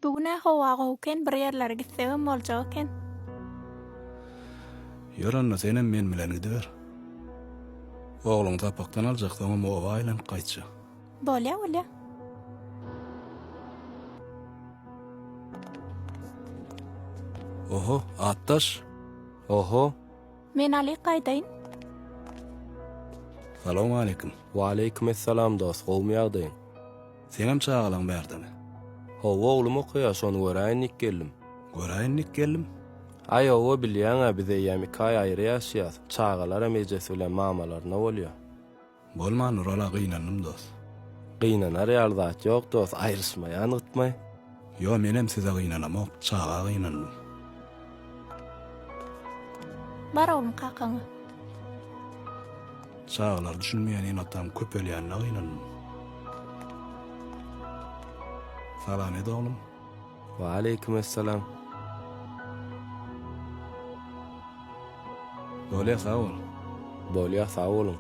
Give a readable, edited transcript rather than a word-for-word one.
Bu gün-ä howa gowy eken, bir ýerlere gitsegem boljak eken. Ýör onda senem men bilen gidiber. Ogluňy sapakdan aljak, soňam oba aýlanyp gaýtjak. Bolýa, bolýa. Oho, atdaş. Oho. Men alyk gaýdaýyn. Salowmaleýkim. Waleýkim essalam dost, gowumy ýagdaýyň? Seňem çagalaň bärdemi? Hawa oglum okaýa, şony göräýin diýip geldim. Göräýin diýip geldim? Aý hawa bilýäň-ä biz eýýäm iki aý aýry ýaşaýas, çagalaram ejesi bilen mamalaryna bolýa. Bolman Nurala gynandym dos. Gynanar ýaly zat ýok dos, aýryşmaýan gytmaý. Ýo menem size gynanamok, çaga gynandym. Bar oglum kakaňa. Çagalar düşünmeýän ene-ataň köpelýänine gynandym. Salam et oglum. Waleýkim essalam. Bolýa sag bol. Bolýa sag boluň.